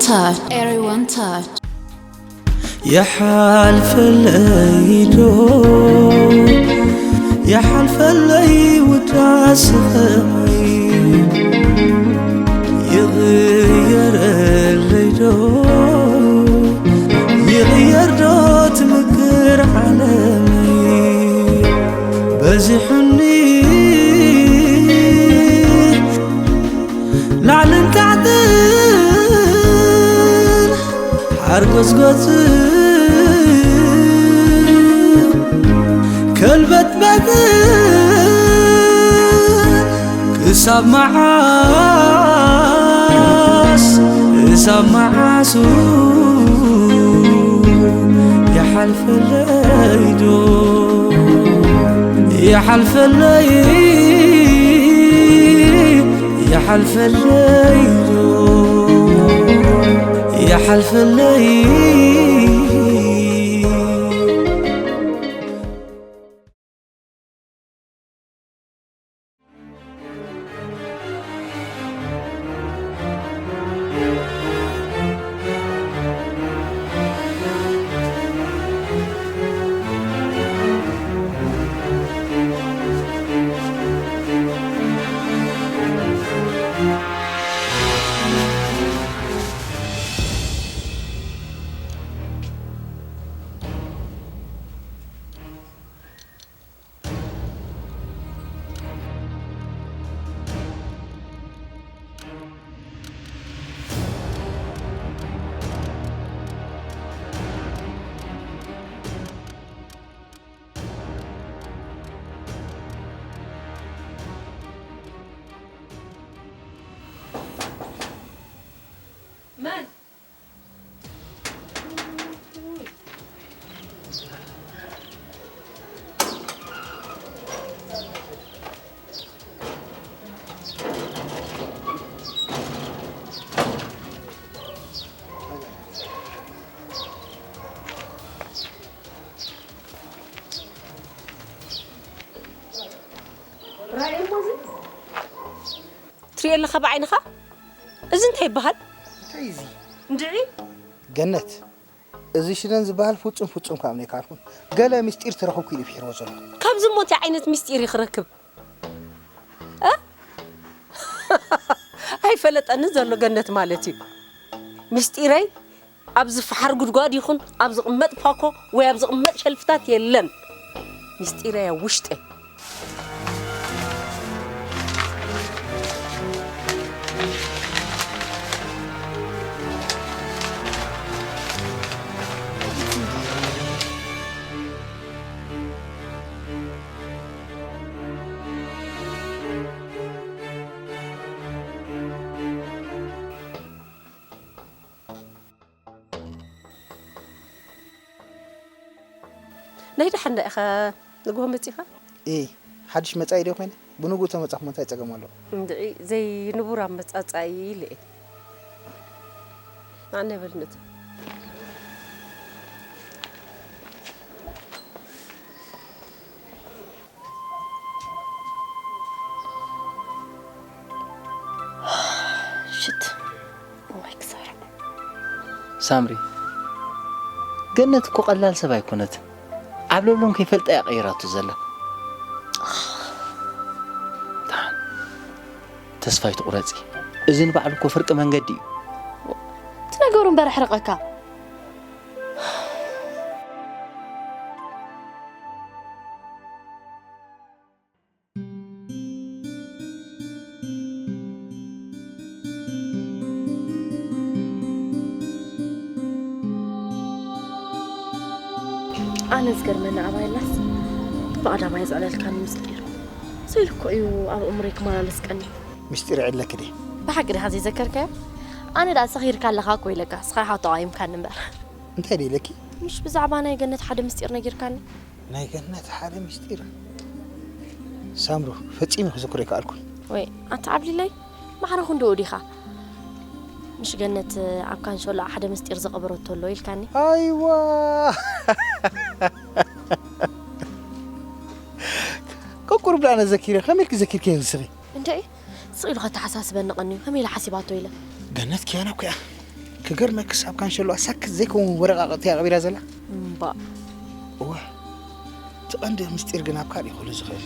Touch. Everyone touch. يحلفلي ዶ يحلفلي وداس خمي يغير اللي دو يغير دو تمكر عالمي بزحني ላዕልን ታሕትን ሓርጎጽጎጽን ከልበትበትን ክሳብ መዓስ ክሳብ መዓሱ ይሓልፈለይ ዶ ይሓልፈለይ ይሓልፈለይ ዶ ይሓልፈለይ ትሪኦ ኣለኻ ብዓይንኻ? እዚ እንታይ ይበሃል? እንታይ እዚ? እንድዒ? ገነት፣ እዚ ሽደን ዝበሃል ፍጹም ፍጹም ክኣምኖ ኣይከኣልኩን። ገለ ምስጢር ተረኽብኩ ኢሉ እዩ ፍሒርዎ ዘሎ። ካብዚ እሞ እንታይ ዓይነት ምስጢር እዩ ክረክብ? እ? ኣይፈለጠንን ዘሎ ገነት ማለት እዩ። ምስጢረይ ኣብ ዝፈሓር ጉድጓድ ይኹን ኣብ ዝቕመጥ ፓኮ ወይ ኣብ ዝቕመጥ ሸልፍታት የለን። ምስጢረይ ኣብ ውሽጠይ። ናይ ደሓን ዳ ኢኻ ንግሆ መጺኻ? እይ፣ ሓድሽ መጻኢ ድየ ኮይነ? ብንግኡ ተመጻኹሞ እንታይ ጸገም ኣለዎ? እንድዒ፣ ዘይንቡር ኣመጻጽኣ እዩ ኢለ እየ። ኣነ በል ነቲ ሽት እዋይ ክሳራ። ሳምሪ፣ ገነት እኮ ቀላል ሰብ ኣይኮነትን። ዓብለሎም ከይፈልጣ እያ ቀይራቶ ዘላ። ደሓን ተስፋ ኣይትቑረጺ። እዚ ንባዕሉ እኮ ፍርቂ መንገዲ እዩ። እቲ ነገሩ እምበር ኣሕርቐካ። ኣነ ዝገርመኒ ኣባይላስ ብቐዳማይ ዘዕለልካኒ ምስጢር ስኢሉ እኮ እዩ ኣብ ኣእምሮይ ክመላለስ ቀንዩ። ምስጢር የዕለኪ ድየ? ብሓቂ ዲኻ ዘይዘከርካዮ? ኣነ ደኣ ሰኺርካ ኣለኻ እኮ ኢለካ፣ ንስኻ ኢኻ ተቓዊምካኒ እምበር። እንታይ ድየ ኢለኪ? ምሽ ብዛዕባ ናይ ገነት ሓደ ምስጢር ነጊርካኒ? ናይ ገነት ሓደ ምስጢር ሳምሩ ፈጺመ ክዝክሮ ኣይከኣልኩን። ወይ ኣታ ዓብሊለይ ማዕረ ክንድኡ ዲኻ? ምሽ ገነት ኣብ ካንሸሎኣ ሓደ ምስጢር ዝቐበረቶ ኣሎ ኢልካኒ? ኣይዋ ቅቁር ብላ ኣነ ዘኪረ ከመይ ኢልኪ ዘኪርክዮ ንስኺ? እንድዒ ስቕ ኢሉ ከተሓሳስበኒ ቀንዩ ከመይ ኢላ ሓሲባቶ ኢለ። ገነት ኪያና እኮ እያ። ክገርመክስ ኣብ ካንሸሎኣ ሳክት ዘይከውን ወረቓቕቲ እያ ቀቢራ ዘላ። እምባእ። እወ። እቲ ቀንዲ ምስጢር ግን ኣብ ካልእ እዩ ክህሉ ዝኽእል።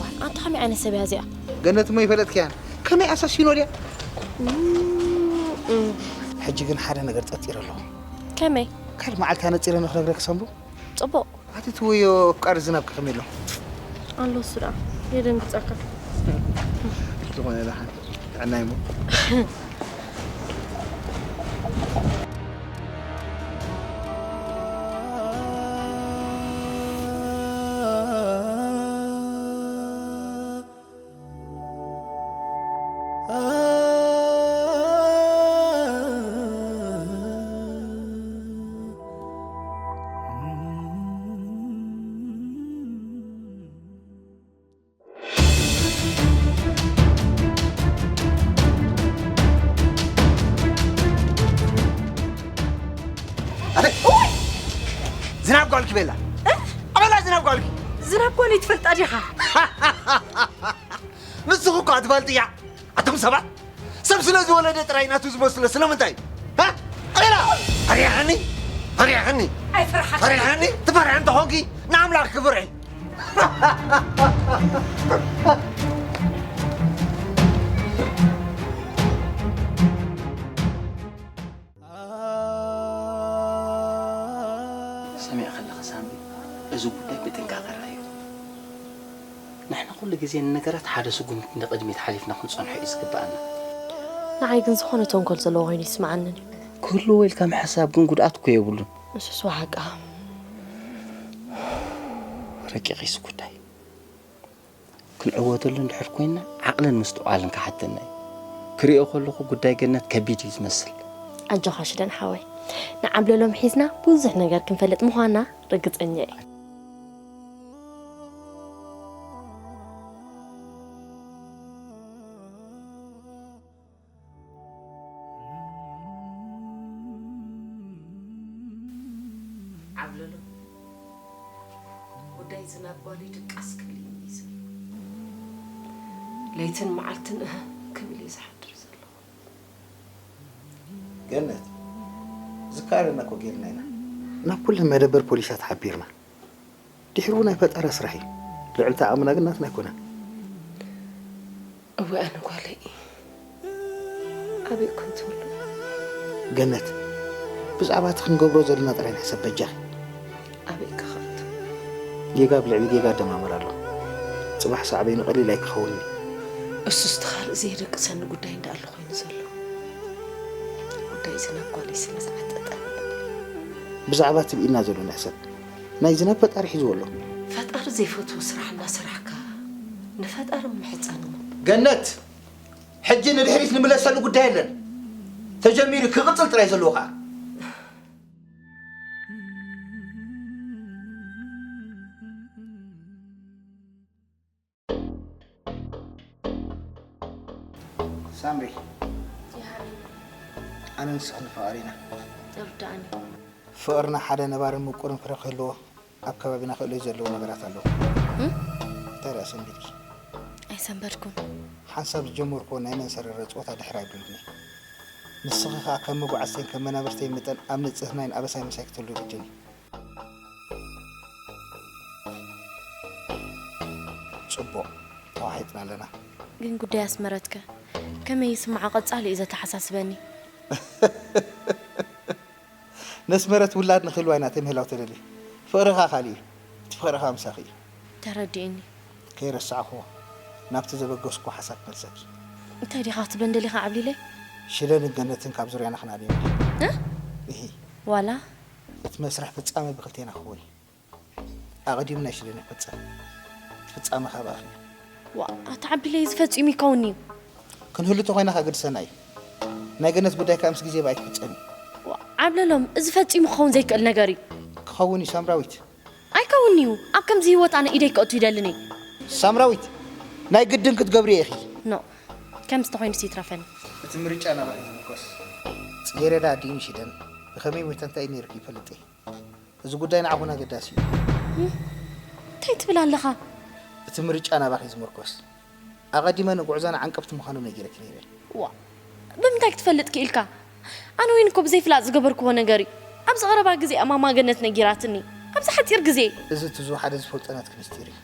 ዋይ፣ ኣንታ ከመይ ዓይነት ሰብ እያ እዚኣ? ገነት እሞ ይፈለጥክያን። ከመይ ኣሳሲኖ ድያ? እም፣ እም። ሕጂ ግን ሓደ ነገር ጠርጢረ ኣለኹ። ከመይ? ካልእ መዓልቲ ኣነጺረ ንኽነግረኪ ሰምሩ። ጽቡቕ። ኣቲ ትወዮ ኣፍቃሪ ዝናብ ከ ከመይ ኣሎ? ኣሎ እሱ ደኣ። የደንግጸካ። ዝኾነ ደሓን። ጥዕና ይሞ። ኣረ፣ ዝናብ ጓልኪ ቤላ። ኣበላ ዝናብ ጓልኪ። ዝናብ ጓል ይትፈልጣ ዲኻ? ንስኺ እኮ ትፈልጥያ። ኣቱም ሰባት፣ ሰብ ስለ ዝወለደ ጥራይ ናቱ ዝመስሎ ስለምንታይ? ሃ? ኣበላ! ፈሪሓኒ! ፈሪሓኒ! ኣይፈርሓካ። ፈሪሓኒ! ትፈርሒ እንተኾንኪ፣ ንኣምላኽ ክፍርሒ። ሰሚዕ ከለኻ ሳሚ፣ እዚ ጉዳይ ብጥንቃቐ ርኣዮ። ንሕና ኩሉ ግዜ ንነገራት ሓደ ስጉምቲ ንቕድሚት ሓሊፍና ክንጸንሖ እዩ ዝግብኣና። ንዓይ ግን ዝኾነ ተንኮል ዘለዎ ኮይኑ ይስምዓንን እዩ። ክህልዎ ኢልካ ምሕሳብ ግን ጉድኣት እኮ የብሉን። ንሱስ ሓቃ። ረቂቕ እዩ እዚ ጉዳይ። ክንዕወተሉ እንድሕር ኮይንና ዓቕልን ምስትውዓልን ክሓተና እዩ። ክሪኦ ከለኹ ጉዳይ ገነት ከቢድ እዩ ዝመስል። ኣጆኻ ሽደን ሓወይ፣ ንዓብለሎም ሒዝና ብዙሕ ነገር ክንፈልጥ ምዃንና ርግጸኛ እየ። ዓብለሎ፣ ጉዳይ ዝናብ ጓለይ ድቃስ ክብል እዩ ዘሎ። ለይትን መዓልትን እህ ክብል እዩ ዝሓድር ዘሎ። ገነት፣ ዝከኣለና እኮ ጌርና ኢና። ናብ ኩለን መደበር ፖሊሳት ሓቢርና። ድሕሩ ናይ ፈጣሪ ስራሕ እዩ። ልዕልቲ ዓቕምና ግን ናትና ኣይኮነን። እወ ኣነ ጓለይ ኣበይ ኮን ትብሉ? ገነት፣ ብዛዕባ እቲ ክንገብሮ ዘለና ጥራይ ንሕሰብ በጃኺ። ኣበይ ክኸእቱ? ጌጋ ብልዕሊ ጌጋ ደማመር ኣሎ። ጽባሕ ሳዕቤኑ ቀሊል ኣይክኸውንን እዩ። እሱስ እቲ ካልእ ዘየደቅሰኒ ጉዳይ እንዳኣሎ ኮይኑ ዘሎ። ጉዳይ ዝናብ ጓለይ ስለ ዝዓጠጠ። ብዛዕባ እቲ ብኢድና ዘሎ ንሕሰብ። ናይ ዝናብ ፈጣሪ ሒዝዎ ኣሎ። ፈጣሪ ዘይፈትዎ ስራሕ እናሰራሕካ ንፈጣሪ ምሕጻን እሞ። ገነት፣ ሕጂ ንድሕሪት ንምለሰሉ ጉዳይ የለን። ተጀሚሩ ክቕጽል ጥራይ ዘለዎ ኸኣ። ሳምሪ፣ ኣነ ንስኽን ንፋቐር ኢና። እርዳእኒ። ፍቕርና ሓደ ነባርን ምቁርን ፍረ ክህልዎ ኣብ ከባቢና ክእለዩ ዘለዉ ነገራት ኣለዉ። እም? እንታይ ደኣ ሰንቢድኪ? ኣይሰንበድኩን። ሓንሳብ ዝጀመርኩዎ ናይ መንሰረረ ጸወታ ድሕር ኣይብሉኒ። ንስኺ ኸኣ ከም መጓዓዝተይን ከም መናብርተይን መጠን ኣብ ንጽህናይን ኣበሳይ ምሳይ ክትህልዊ ግድን እዩ። ጽቡቕ፣ ተዋሒጥና ኣለና። ግን ጉዳይ ኣስመረትከ ከመይ ይስምዓ ቀጻሊ እዩ ዘተሓሳስበኒ። ነስመረት ውላድ ንኽህልዋ ኢና ተምህላው ተደልየ። ፍቕርኻ ካልእ እዩ፣ እቲ ፍቕርኻ ምሳኺ እዩ። ተረዲእኒ። ከይረሳዕኹዎ ናብቲ ዘበገስኩ ሓሳብ ክመልሰኪ። እንታይ ዲኻ ክትብለን ደሊኻ ዓብሊለይ? ሽደንን ገነትን ካብ ዙርያና ክነኣልዮም ድዩ? እ? እሂ። ዋላ? እቲ መስርሕ ፍጻመ ብክልቴና ክኸውን እዩ። ኣቐዲሙ ናይ ሽደን ይፈጸም። እቲ ፍጻመ ካብ ኣኺ እዩ። ዋ፣ ኣታ ዓብዲለይ፣ እዚ ፈጺሙ ይከውን እዩ። ክንህሉ ተኾይና ከገድሰና እዩ። ናይ ገነት ጉዳይ ከኣ ምስ ግዜ ብኣይ ትፍጸም እዩ። ዋ፣ ዓብለሎም፣ እዚ ፈጺሙ ክኸውን ዘይክእል ነገር እዩ። ክኸውን እዩ ሳምራዊት። ኣይከውን እዩ። ኣብ ከምዚ ህይወት ኣነ ኢደይ ከእቱ ይደልን እየ። ሳምራዊት፣ ናይ ግድን ክትገብርዮ ኢኺ። ኖ፣ ከምዚ ተኾይኑስ ይትረፈኒ። እቲ ምርጫ ናባኺ ዝምርኮስ። ጽጌረዳ ኣዲኡ ንሽደን ብኸመይ ሞይታ እንታይ ነይርኪ ይፈልጥ እየ። እዚ ጉዳይ ንዓኹን ኣገዳሲ እዩ። እንታይ ትብል ኣለኻ? እቲ ምርጫ ናባኺ ዝምርኮስ። ኣቐዲመ ንጉዕዞና ዓንቀፍቲ ምዃኑ ነጊረኪ ነይረ። ዋ፣ ብምንታይ ክትፈልጥ ክኢልካ? ኣነ ወይን እኮ ብዘይፍላጥ ዝገበርክዎ ነገር እዩ። ኣብዚ ቀረባ ግዜ እያ ማማ ገነት ነጊራትኒ። ኣብዚ ሓጺር ግዜ። እዚ እቲ ዝወሓደ ዝፈልጦ ናትኪ ምስጢር እዩ።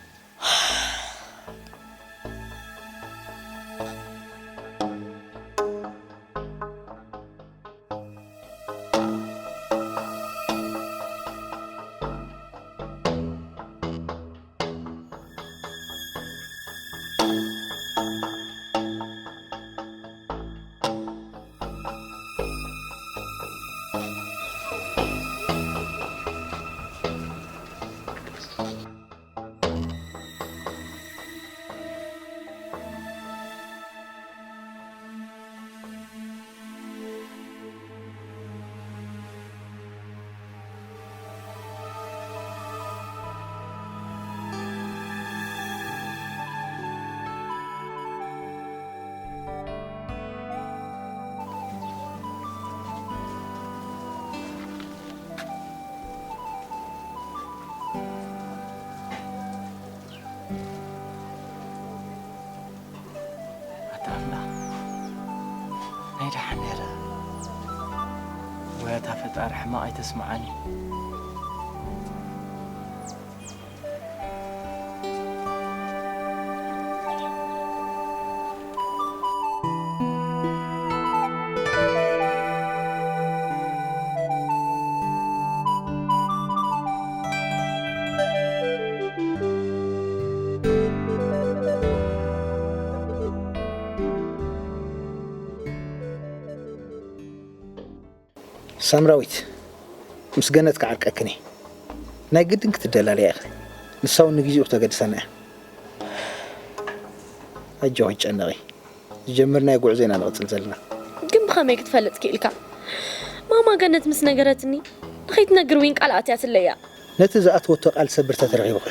ኣታ ኣምላኽ፣ ናይ ደሓን ነይረ። ወይ ኣታ ፈጣሪ፣ ሕማቕ ኣይተስምዓኒ። ሳምራዊት፣ ምስ ገነት ክዓርቀክን እየ። ናይ ግድን ክትደላለያ ኢኺ። ንሳ እውን ንግዜኡ ክተገድሰና እያ። ኣጆኺ፣ ኣይትጨነቒ። ዝጀመርናዮ ጉዕዞ ኢና ንቕጽል ዘለና። ግን ብኸመይ ክትፈልጥ ክኢልካ? ማማ ገነት ምስ ነገረትኒ፣ ንኸይትነግር ዊን ቃል ኣትያትለይ እያ። ነቲ ዝኣተወቶ ቃል ሰብር ተተረኺቡኺ።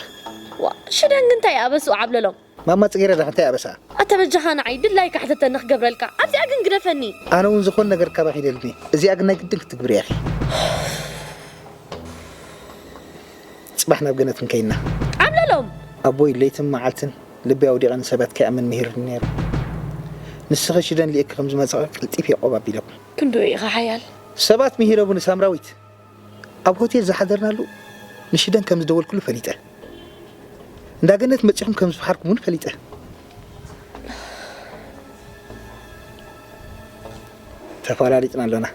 ዋ፣ ሽደን ግን እንታይ ኣበስኡ ዓብለሎም? ማማ ጽጌረዳ ከ እንታይ ኣበስኣ? ኣታ በጃኻ ንዓይ ድላይካ ሕተተኒ ክገብረልካ። ኣብዚኣ ግን ግደፈኒ። ኣነ እውን ዝኾነ ነገር ካባኺ ይደሊ። እዚኣ ግን ናይ ግድን ክትግብርያ ኢኺ። ጽባሕ ናብ ገነት ክንከይድ ኢና። ዓብለሎም! ኣቦይ ለይትን መዓልትን ልቢ ኣውዲቐ ንሰባት ከይኣምን ምሂርኒ ነይሩ። ንስኺ ሽደን ልኢኪ ከም ዝመጻኺ ቀልጢፈ እየ ቆብ ኣቢለኩም። ክንደይ ኢኻ ሓያል። ሰባት ምሂረቡኒ ሳምራዊት። ኣብ ሆቴል ዝሓደርናሉ ንሽደን ከም ዝደወልኩሉ ፈሊጠ። እንዳ ገነት መጺኹም ከም ዝፈሓርኩም እውን ፈሊጠ። ተፈላሊጥና ኣሎና።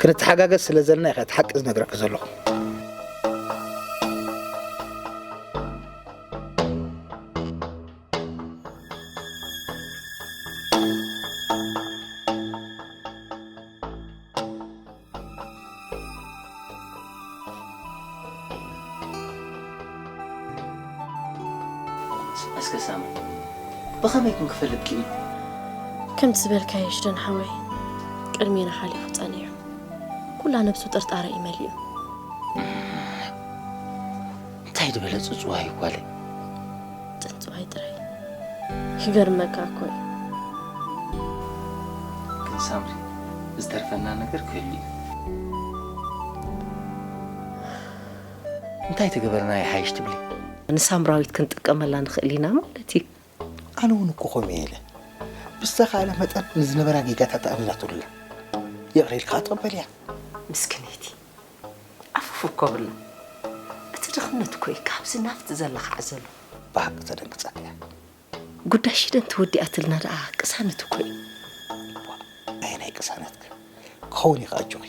ክንተሓጋገዝ ስለ ዘለና ኢኻ እቲ ሓቂ ዝነግረኪ ዘለኹ። እስከ ሳሚ፣ ብኸመይ ግን ክፈልጥ ክኢሉ? ከምቲ ዝበልካዮ ሽደን ሓወይ፣ ቅድሜና ሓሊፉ ጸኒሑ። ኩላ ነብሱ ጥርጣረ እዩ መሊኡ። እንታይ ዝበለ ጽጽዋይ እዩ ጓለይ? ጽጽዋይ ጥራይ። ይገርመካ እኮ እዩ። ግን ሳምሪ፣ ዝተርፈና ነገር ክህሉ እዩ። እንታይ ተገበርና ይሓይሽ ትብሊ? ንሳምራዊት ክንጥቀመላ ንኽእል ኢና ማለት እዩ። ኣነ እውን እኮ ከምኡ እየ ኢለ። ብዝተኻእለ መጠን ንዝነበራ ጌጋታት ኣሚናትሉ ኣላ። ይቕረ ኢልካ ተቐበልያ። ምስክነይቲ። ኣፉፍ እኮ ብላ። እቲ ድኽነት እኮ እዩ ካብዚ ናብቲ ዘለኻዕ ዘሎ። ብሓቂ ተደንግጸካ እያ። ጉዳይ ሽደን ተወዲኣትልና ደኣ ቅሳነት እኮ እዩ። እባ፣ ኣየናይ ቅሳነትከ? ክኸውን እዩ ከኣ ኣጆኺ።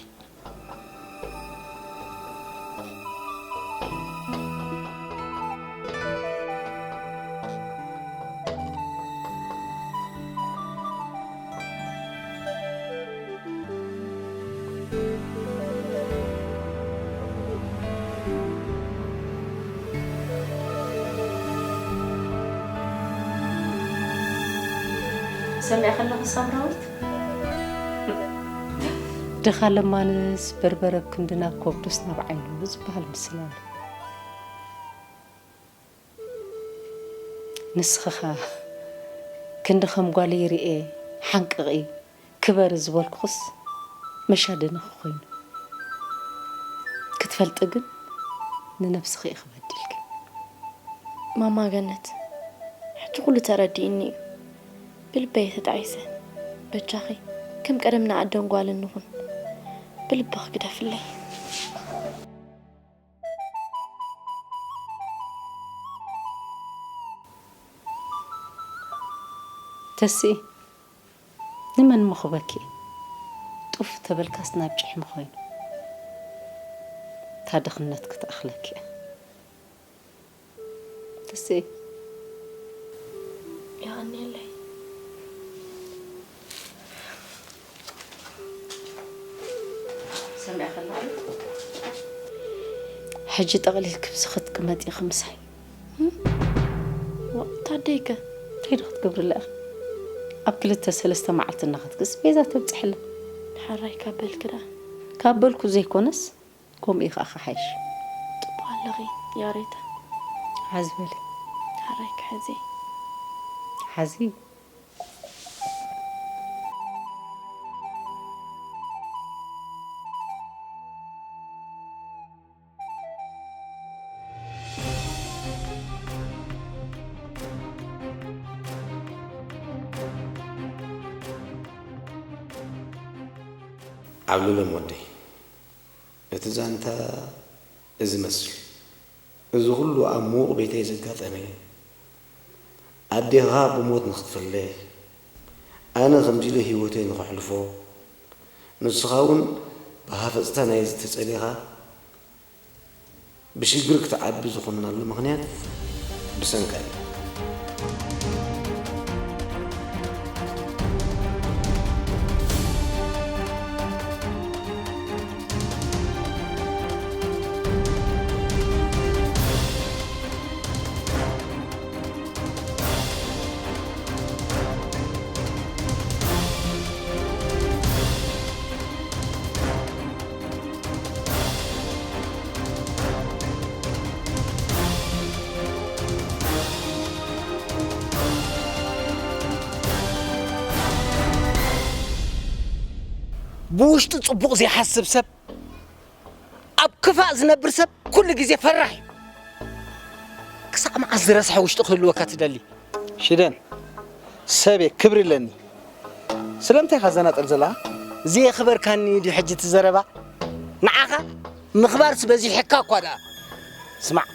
ሰሚዐ ከለኺ ሳምራዊት? ድኻ ለማንስ በርበረ ኣብ ክንዲ ናብ ከብዱስ ናብ ዓይኑ ዝበሃል ምስላ ኣሎ። ንስኺ ኸኣ ክንዲ ከም ጓለይ ርእየ ሓንቅቒ ክበሪ ዝበልኩኽስ መሻደንኺ ኮይኑ። ክትፈልጢ ግን ንነብስኺ ኢኺ በዲልኪ። ማማ ገነት፣ ሕጂ ኩሉ ተረዲእኒ እዩ። ብልበይ እየ ተጣዒሰ። በጃኺ፣ ከም ቀደምና ኣደን ጓልን ንኹን። ብልብኺ ግደፍለይ። ተስኢ፣ ንመን ምኽበኪ? ጡፍ ተበልካስ ናብ ጭሕሚ ኮይኑ። እታ ድኽነት ክትኣኽለኪ እያ። ተስኢ። የቐንየለይ። ሰሚዐ ከለኹ፣ ሕጂ ጠቕሊልኪ ብዚ ክትቅመጢ ኢኺ ምሳይ። ዋ፣ ታደይ ከ? እንታይ ዶ ክትገብርላ ኢኺ? ኣብ ክልተ ሰለስተ መዓልቲ እናኸድክስ ቤዛ ተብፅሕላ። ሕራይ ካብ በልኪ ደኣ። ካብ በልኩ ዘይኮነስ፣ ከምኡ እዩ ከዓ ክሓይሽ። ፅቡቕ ኣለኺ ያሬታ። ሓዚ በሊ። ሕራይ ክሕዚ። ሓዚ። ዓብለሎም ወደይ፣ እቲ ዛንታ እዚ መስል። እዚ ኩሉ ኣብ ምዉቕ ቤተይ ዘጋጠመ፣ ኣዴኻ ብሞት ንኽትፍለ፣ ኣነ ከምዚ ኢለ ህይወተይ ንኸሕልፎ፣ ንስኻ እውን ብሃፈጽታ ናይዚ ተጸሊኻ ብሽግር ክትዓቢ ዝኾንናሉ ምኽንያት ብሰንካ እዩ። ብውሽጡ ጽቡቕ ዘይሓስብ ሰብ፣ ኣብ ክፋእ ዝነብር ሰብ ኩሉ ግዜ ፈራሕ እዩ። ክሳዕ መዓስ ዝረስሐ ውሽጡ ክህልወካ ትደሊ? ሽደን፣ ሰብየ ክብሪ ኣለኒ። ስለምንታይ ኢኻ ዘናጠል ዘለኻ? ዘየኽበርካኒ ድዩ ሕጂ እቲ ዘረባ? ንዓኻ ምኽባርስ በዚሑካ እኳ ደኣ። ስማዕ፣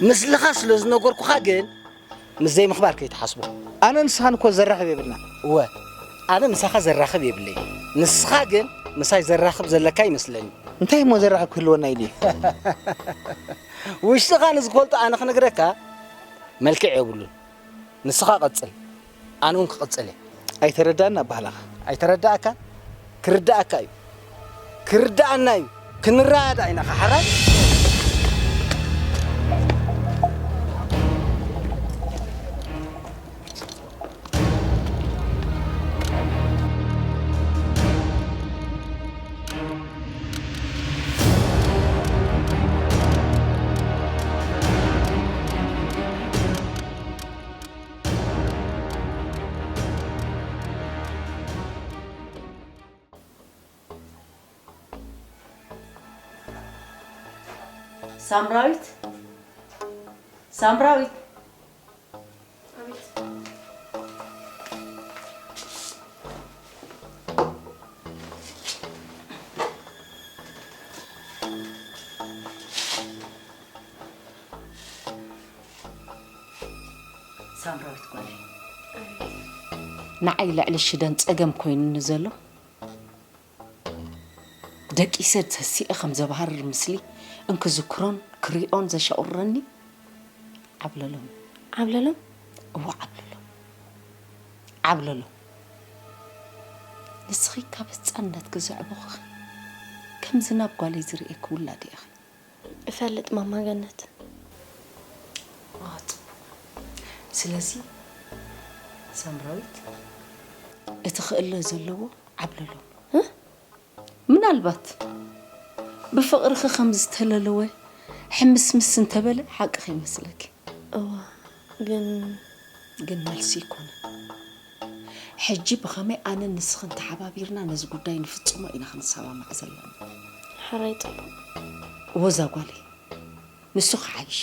ምስልኻ ስለ ዝነገርኩኻ ግን ምስ ዘይምኽባር ከይትሓስቦ። ኣነ ንስኻን እኮ ዘራኽብ የብልና። እወ፣ ኣነ ምሳኻ ዘራኽብ የብለይ። ንስኻ ግን ምሳይ ዘራኽብ ዘለካ ይመስለኒ። እንታይ እሞ ዘራኽብ ክህልወና ኢሉ እዩ? ውሽጥኻ ንዝፈልጦ ኣነ ክነግረካ መልክዕ የብሉን። ንስኻ ቀጽል፣ ኣነ እውን ክቕጽል እየ። ኣይተረዳእን ኣባህላኻ። ኣይተረዳእካን? ክርዳእካ እዩ። ክርዳእና እዩ። ክንረዳዳእ ኢና፣ ሓራይ? ሳምራዊት፣ ሳምራዊት። ሳምራዊት ጓለይ፣ ንዓይ ልዕሊ ሽደን ጸገም ኮይኑኒ ዘሎ፣ ደቂሰ ተሲኤ ከም ዘባህርር ምስሊ እንክዝክሮን ክሪኦን ዘሸቑረኒ ዓብለሎም። ዓብለሎም? እወ ዓብለሎም። ዓብለሎም። ንስኺ ካብ ህፃንነትኪ ዘዕበኹኺ ከም ዝናብ ጓለይ ዝርእየኪ ውላድ ኢኺ። እፈልጥ ማማ ገነት። ኣዋ፣ ጽቡቕ። ስለዚ ሳምራዊት፣ እቲ ክእለ ዘለዎ ዓብለሎም። እ? ምናልባት ብፍቕርኺ ከም ዝተለለወ ሕምስምስ እንተበለ ሓቂ ከይመስለኪ። እዋ፣ ግን ግን መልሲ ኣይኮነን። ሕጂ ብኸመይ ኣነን ንስኽን ተሓባቢርና ነዚ ጉዳይ ንፍጽሞ ኢና ክንሰማማዕ ዘለና። ሕራይ ጽቡቕ። ወዛ ጓለይ፣ ንሱ ክዓይሽ።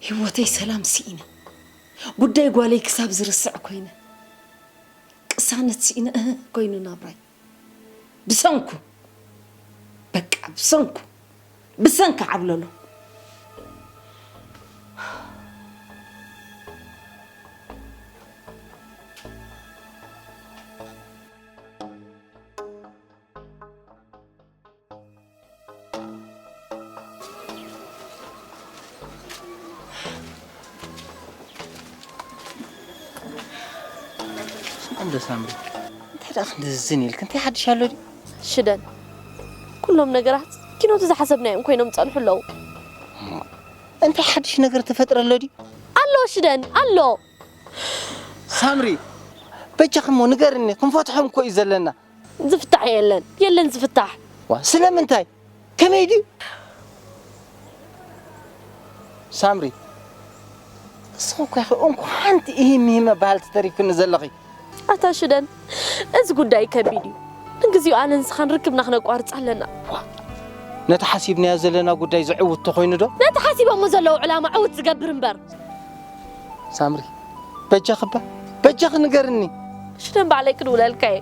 ህይወተይ ሰላም ስኢነ። ጉዳይ ጓለይ ክሳብ ዝርስዕ ኮይነ። ቅሳነት ስኢነ እህ ኮይኑ ናብራይ። ብሰንኩ፣ በቃ ብሰንኩ፣ ብሰንኪ ዓብለሎ። እንደ ሳምሪ፣ እንታይ ደኣ ክንዲ ዝን ኢልክ? እንታይ ሓድሽ ኣሎ ድዩ? ሽደን፣ ኩሎም ነገራት ኪኖቲ ዝሓሰብናዮም ኮይኖም ጸንሑ ኣለዉ። እንታይ ሓድሽ ነገር ተፈጥረ ኣሎ ድዩ? ኣሎ ሽደን፣ ኣሎ። ሳምሪ፣ በጃኺ እሞ ንገርኒ፣ ክንፈትሖም እኮ እዩ ዘለና። ዝፍታሕ የለን፣ የለን ዝፍታሕ። ዋ፣ ስለምንታይ? ከመይ ድዩ? ሳምሪ፣ ንስኺ እኮ ኢኺ እንኳ ሓንቲ እሂም ምሂም ኣበሃልቲ ተሪፍክኒ ዘለኺ። ኣታ ሽደን፣ እዚ ጉዳይ ከቢድ እዩ። ንግዚኡ ኣነ ንስኻን ርክብና ክነቋርጽ ኣለና። ዋ፣ ነቲ ሓሲብናዮ ዘለና ጉዳይ ዝዕውት ተኾይኑ ዶ? ነቲ ሓሲቦሞ ዘለዉ ዕላማ ዕውት ዝገብር እምበር። ሳምሪ፣ በጃኺ እባ፣ በጃኺ ንገርኒ። ሽደን ባዕለይ ክድውለልካ እየ።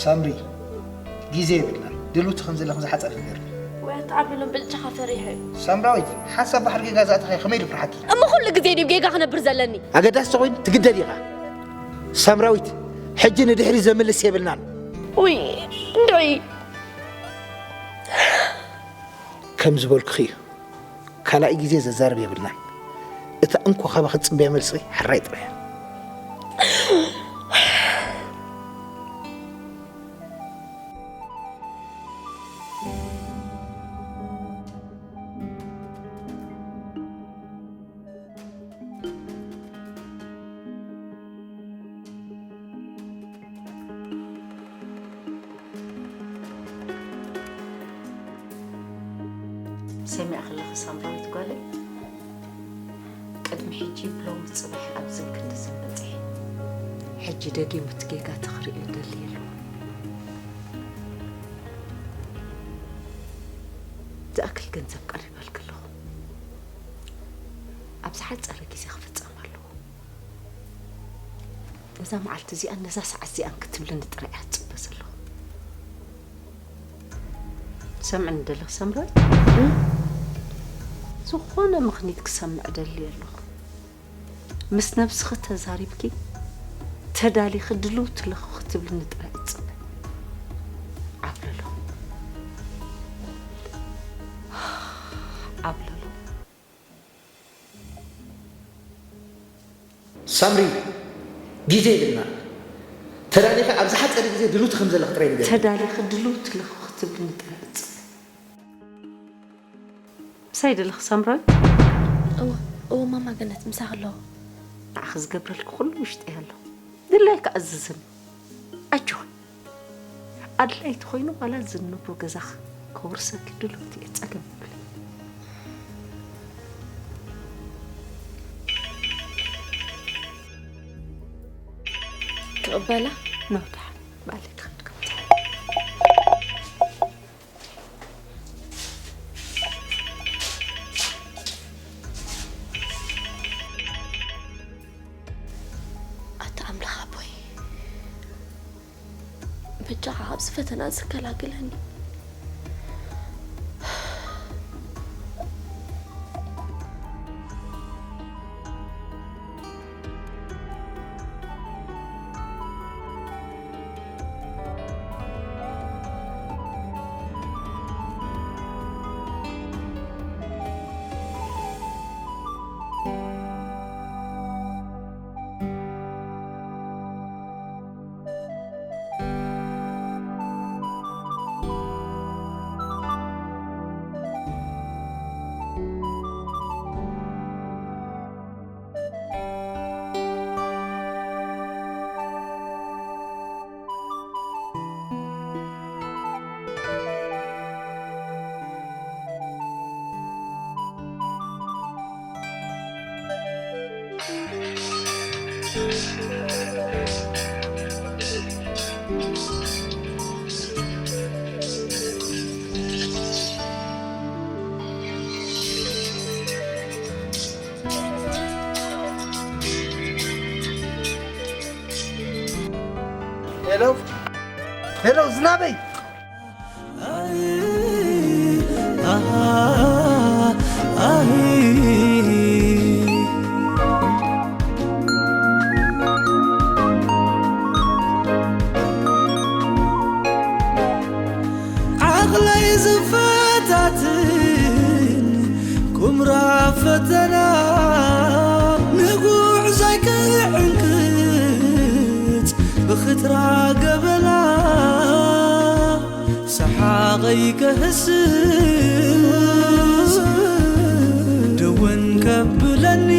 ሳምሪ፣ ግዜ የብልናን። ድልውቲ ከም ዘለኺ ዝሓጸረ ንገርኒ። ወይ ኣታ ዓብለሎም፣ ብልጫኻ ፈሪሐ እዩ። ሳምራዊት፣ ሓንሳብ ባሕሪ ጌጋ ዝኣተኻዮ ከመይ ኢሉ ፍርሓት? እሞ ኩሉ ግዜ ድዩ ጌጋ ክነብር ዘለኒ? ኣገዳሲ ተኾይኑ ትግደድ ኢኻ። ሳምራዊት፣ ሕጂ ንድሕሪ ዘምልስ የብልናን። ውይ፣ እንድዒ። ከም ዝበልኩኺ እዩ። ካልኣይ ግዜ ዘዛርብ የብልናን። እታ እንኮ ካባኺ ትጽበያ መልሲ ሕራይ ጥራይ እያ። ሰሚዕኺ ኣለኺ ሳምራዊት ጓለይ፣ ቅድሚ ሕጂ ብሎሚ ጽባሕ ኣብዝን ክንድዝን በጺሐ። ሕጂ ደጊሙ እቲ ጌጋ ተኽርእዮ ደሊ የለኹ። ዝኣክል ገንዘብ ቀሪበልኪ ኣለኹ። ኣብ ዝሓጸረ ግዜ ክፍጸም ኣለዎ። ነዛ መዓልቲ እዚኣን ነዛ ሰዓት እዚኣን ክትብልኒ ጥራይ እያ ትጽበ ዘለኹ። ሰምዕኒ ደለኽ ሳምራዊት? እም? ዝኾነ ምኽኒት ክሰምዕ ደሊ ኣለኹ። ምስ ነብስኺ ተዛሪብኪ፣ ተዳሊኺ ድልውቲ ኣለኹ ክትብልኒ ጥራይ እጽበ። ዓብለሎ። ዓብለሎ። ሳምሪ፣ ግዜ የብልና። ተዳሊኺ ኣብ ዝሓጸረ ግዜ ድልውቲ ከም ዘለኺ ጥራይ ንገሪ። ተዳሊኺ ድልውቲ ኣለኹ ክትብልኒ ጥራይ እጽበ። ምሳይ ደለኺ ሳምራዊት? እወ፣ እወ ማማ ገነት ምሳኺ ኣለኹ። ንዓኺ ዝገብረልኪ ኩሉ ውሽጢ ኣሎ። ድላይካ ኣዝዝኒ። ኣጆኺ። ኣድላይ ተኾይኑ ዋላ ዝንብሮ ገዛኺ ከውርሰኪ ድልውቲ እየ፣ ጸገም የብለይ። ክቕበላ? ኖ፣ ደሓን። ባዕለይ ክኸድ ክብል። ኣታ ኣምላኽ ኣቦይ፣ በጃኻ ካብዚ ፈተና እዚ ከላግለኒ። ሄሎ፣ ሄሎ፣ ዝናበይ። ዓቕለይ ዝፈታትን ኩምራ ፈተና፣ ንጉዕዞይ ክዕንቅጽ ብኽትራ ገበላ፣ ሰሓቐይ ከህስስ ድውን ከብለኒ፣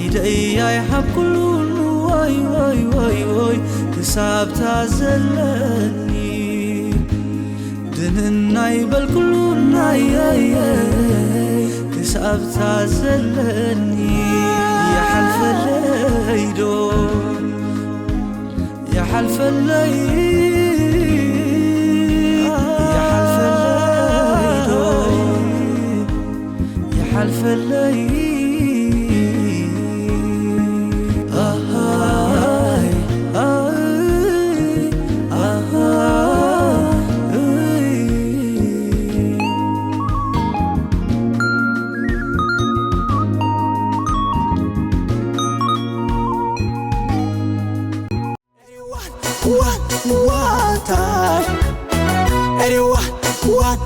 ኢደይ ኣይሓብኩሉን፣ ወይ ወይ ወይ ወይ፣ ክሳብታ ዘለኒ ድንናይ በልኩሉ ናየየ፣ ክሳብታ ዘለኒ ይሓልፈለይ ዶ፣ ይሓልፈለይ፣ ይሓልፈለይ ዶ፣ ይሓልፈለይ። ኣሃይ፣ ኣይ፣ ኣሃይ። What, what, what, uh, Eddie, what, what,